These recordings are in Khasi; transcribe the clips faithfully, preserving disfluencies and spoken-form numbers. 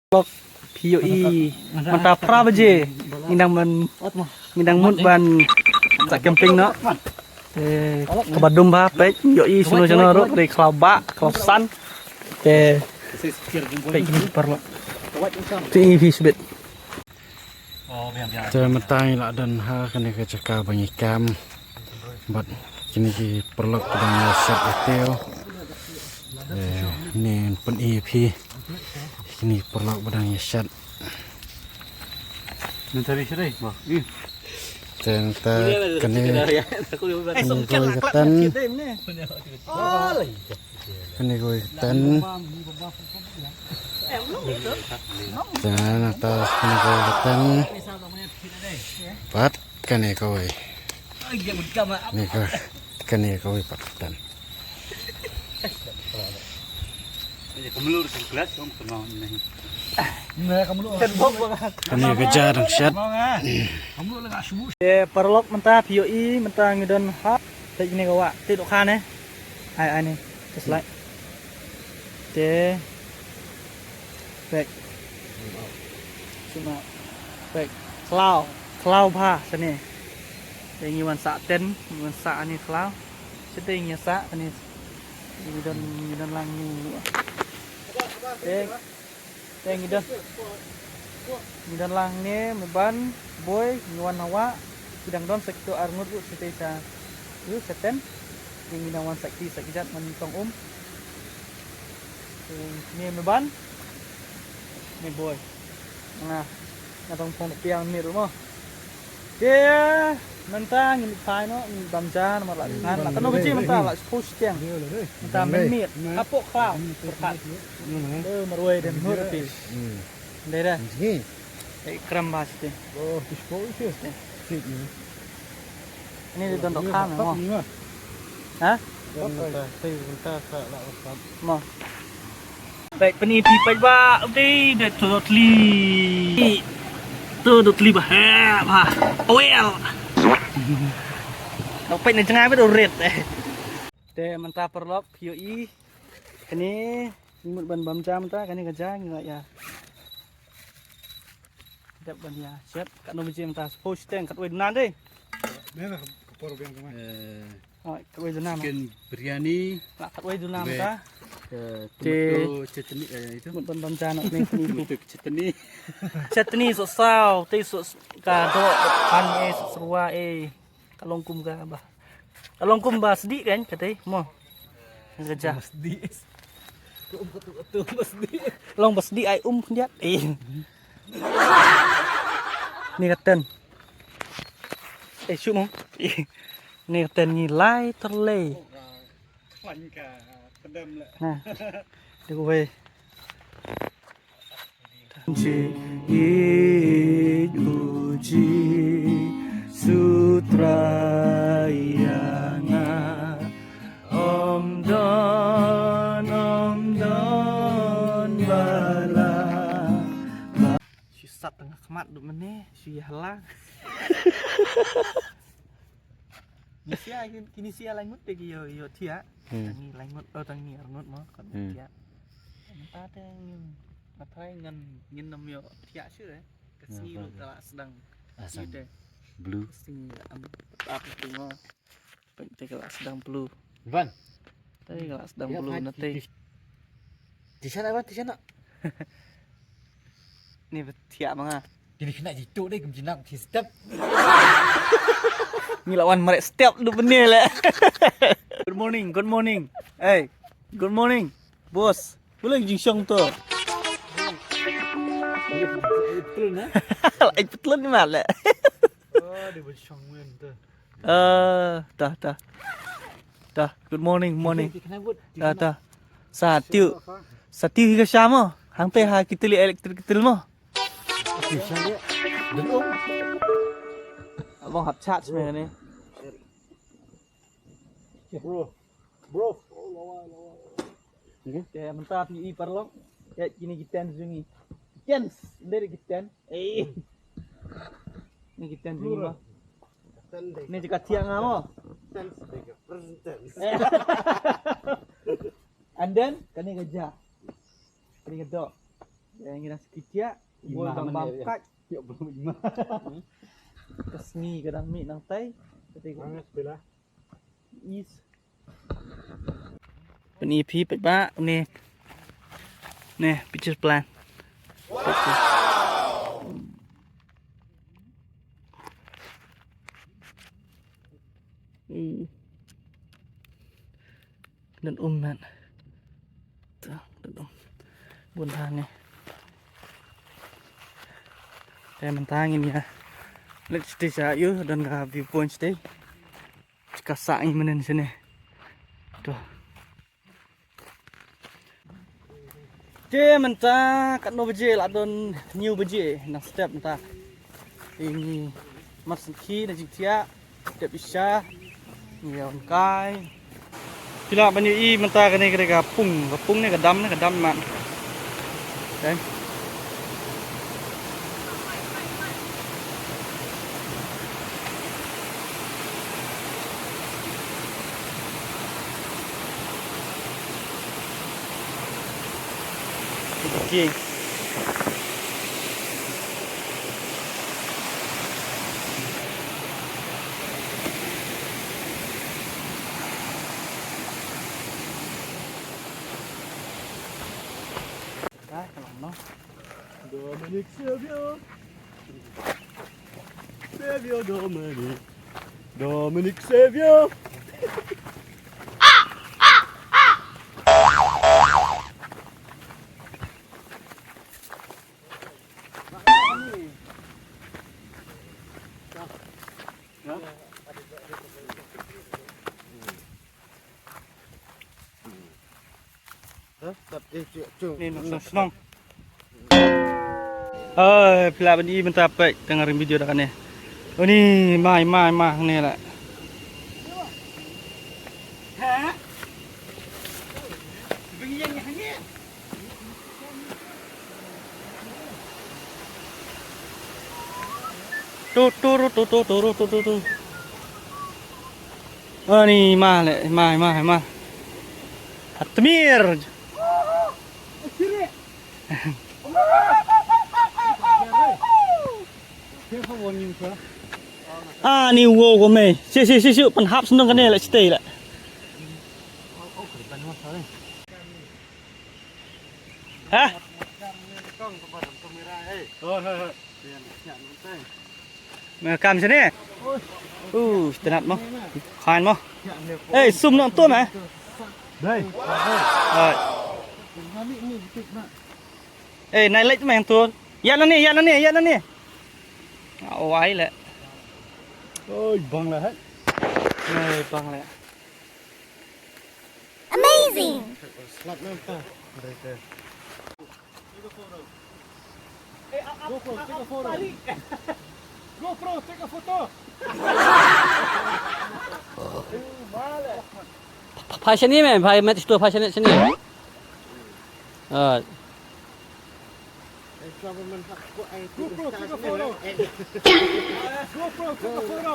Paralok, phi ïohi mynta phra baje ngi dang ban, ngi dang mut ban sa camping noh. Te kaba dum bha, peit, ïohi shano shano ruh, dei khlaw bah, khlaw san. Te peit kine paralok. Te ïohi phi shibit. Te mynta ngi la don ha kane ka jaka ba ngi kam bad kine ki paralok ki dang ïa shet ïa tiew. Te ne pyn-i ïa phi kine ki paralok ba dang ïa shet. Te mynta kane, kane kawei ka tent. Kane kawei ka tent. Te nangta kane kawei ka tent. Bad kane kawei. Kane ka, kane kawei pat ka tent. Kane ka ja dang shet. Te paralok, mynta phi ïohi, mynta ngi don ha, te kine ka wah, te dohkha ne. Ai, ai ne, just like. Te peit. Shu na. Peit. Khlaw, khlaw bha shane. Te ngi wan sah tent, ngi wan sah ne khlaw. Shate ngi sah ne. Ngi don, ngi don lang ngi. Te, te ngi don. Ngi don lang ne, me ban, boi, ngi wan na wah. Ki dang don sa kito arngut ruh shate sha. Yu, sha tent. Ngi dang wan sa kti sa kjat man tong um. Te ne me ban. Ne boi. Nga, nga tong phong piang mir mo. Te mynta ngi phai noh, ngi bam ja namar la phan, la kano baje mynta, la shiphew shiteng. Mynta mynmiet hapoh khlaw pyrkhat. Eh, marwei de mut pi. Dei de. Eh, kram ba shiteng. Ni de don dohkha mo. Ha? Mo. Peit, pyn-i phi, peit ba, dei, dei, to dotli. To dotli ba, ha, ba. Awel. Peit na jngai ba do ret. Te mynta paralok, phi ïohi. Kane ngi mut ban bam ja mynta, kane ka ja ngi la ïa. Dep ban ïa shet, katno baje mynta, shiphew shiteng, katwei duna dei. Ne na ka por biang ka mai. Eh, oh, katwei duna. Chicken biryani. Lah, katwei duna mynta. Eh, te tomato chutney, eh, itu. Mut ban bam ja noh ne, tomato chutney. Chutney sohsaw, te soh ka doh, pan eh, sohsyrwa eh. Ka long kum ka ba. Ka long kum ba sdieh kan, kata mo. Ka ja. Ba sdieh. Ka um ka tu, ka tu ba sdieh. Long ba sdieh ai um khyndiat. Eh. Ni ka tent. Eh, shu mo. Eh. Ni ka tent ngi lai tyrlei. Kwan ka tdem le. Ha. Dei kawei. Ïeit u Jisu Trai ïa nga. Ym don, ym don bala. Shu sat tang ha khmat duh mynne, shu ïa hala. Ngi sia, ki, kine sia lai ngut te ki ïoh, ïoh thiah. Hmm. Tang ngi lai ngut, oh, tang ngi ar ngut mo, kon Hmm. thiah. Mynta te ngin, nga tharai ngan, ngin ym ïoh thiah shuh eh. Ka sngi ruh ka la sdang. Ah, sdang. Ite. Blue. Ka sngi am, ap tu mo. Peit te ka la sdang blue. Ban. Te ka la sdang blue na te. Tishan ai ban, tishan ai. Ni ba thiah ma nga. Kine khynnah jitu dei kum jinak ki step. Ngi la wan mareh step duh mynne le. Good morning, good morning. Hey, good morning, boss. Bula jingshong to. Ai petlun ma le. Oh, di ba shong wen to. Eh, dah, dah. Dah, good morning, morning. Dah, dah. Sa tiu. Sa tiu hi ka sha mo. Hangta ha ki tili elektrik ki til mo. Abang hap charge me ne. Bro. Bro. Te mynta phi i paralok. Te kine ki tent jong ngi. Tent, dari ki tent. Eh. Ni ki tent jong ngi ba. Ni jaka thiah nga mo. And then kane ka ja. Kane ka doh. Ïa ngi dang shu kit ïa. Bol dang bam kat. Ïa bol ima. Ka sngi ka dang mih nangtai. Ka dei ka is. Pyni phi peit ba ne. Ne picture plan. Hmm. Don um man. To, don um. Bun bha ne. Te mynta ngin ïa leit shatei sha ïu, don ka viewpoint shatei. Ka sah ngi mynnin shane. To. Te mynta katno baje, la don hynñiew baje na step mynta. Te ngi mat sngewthuh na jingthiah, step isha. Ngi ïa wan kai. Phi lah ban ïohi mynta kane ka dei ka pung, ka pung ne ka dam ne ka dam mat. Okay. Okay. Dominic Savio. Savio Dominic. Dominic Savio. Ni nong nong. Oi, phi lah ban i mynta peit tang ring video da kane. Oni mai mai mai ne la. Tu tu tu tu tu tu tu tu. Ani ma le ma ma ma. Atmir. Ani wo ko me. Si si si si pan hap seneng kane le stay le. Ha? Me kam sini. Uh, tenat mo. Khan mo. Eh, sum nang tu me. Dai. Hai. Eh, nai lek me tu. Ya nani, ya nani, ya nani. Awai le. Oi, bang le hai. Nai bang le. Amazing! GoPro, take a photo. GoPro, take a photo. Phai shane me, phai met sto phai shane shane. Ah. GoPro, take a photo. GoPro, take a photo.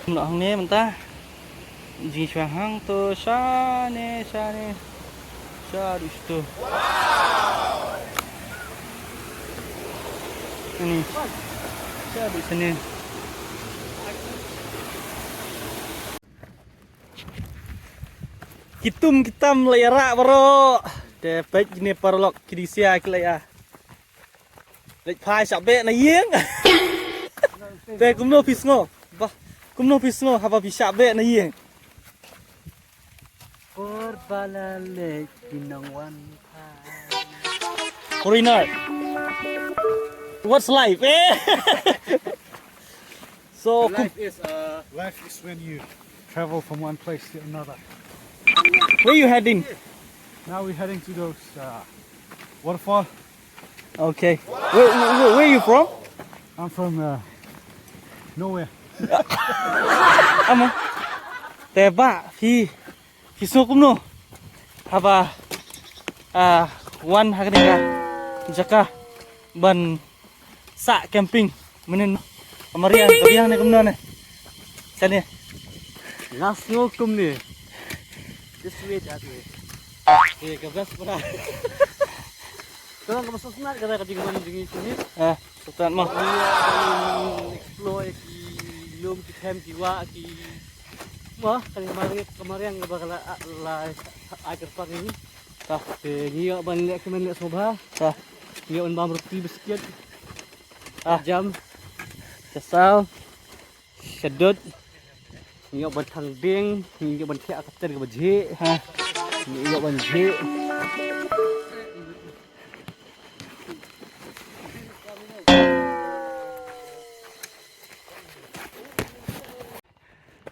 Kum noh hangne mynta. Jingshuwa hangto shane shane. Sha dei shito. Ani. Sha dei shane. Ki tum ki tam la ïarah baroh. Te peit kine paralok ki dei sia ki la ïa. Leit phai shah beh na ïing. Te kumno phi sngew? Bah, kumno phi sngew haba phi shah beh na ïing? Por ba la leit phi nang wan phai. Foreigner. What's life? Eh? So, kum- Life is, uh, life is when you travel from one place to another. Where you heading? Now we're heading to those, uh, waterfall. Okay. Where, where, where are you from? I'm from uh, nowhere. Amo. Te ba phi phi sngew kumno haba ah wan ha kane ka jaka ban sah camping mynnin? Ka mariang ka biang ne kumno ne? Kane. Nga sngew kumne. Just wait that way. Okay, ka best para. Tolong ka masuk snat kata ka jingwan jingi sini. Ah, suktan mo. Explore ki lum ki them ki wa ki. Wah, kali kemarin kemarin ba kala la ai kerpang ini. Tah. Te ngi ïoh ban leh kmen leh sngewbha. Tah. Ngi ïoh ban bam roti biskit. Ah. Jam. Sasau. Shadut. Ngi ïoh ban thang ding, ngi ïoh ban thiah ka ter ka ba jhieh. Ha. Ngi ïoh ban jhieh.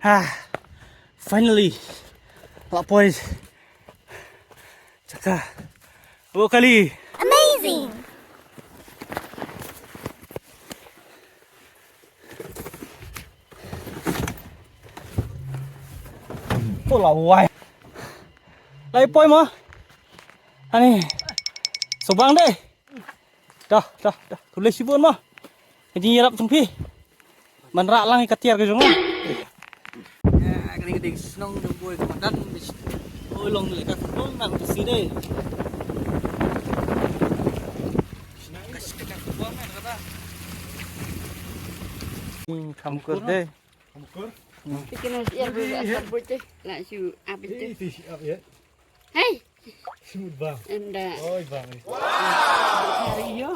Ha. Finally. La poi. Jaka. Bo kali. Amazing. Pula wai. Lai poi mo. Ani. Subang deh. Dah, dah, dah. Tulis sibun mo. Ka jingïarap jong phi ban rah lang ïa ka tiar ka jong nga. Ïa, ka ding, ka ding, shnong jong boi komandan. Oh, long leh ka football nang ka si dei. Shnong ka si ka football nang kata. Hmm, kham kur dei. Kham kur? Hmm. Ti kena siap dulu asal bocah. Lah shu habis deh. Ih, ti siap ya. Hei. Smooth bang. Enda. Oi bang. Hari yo.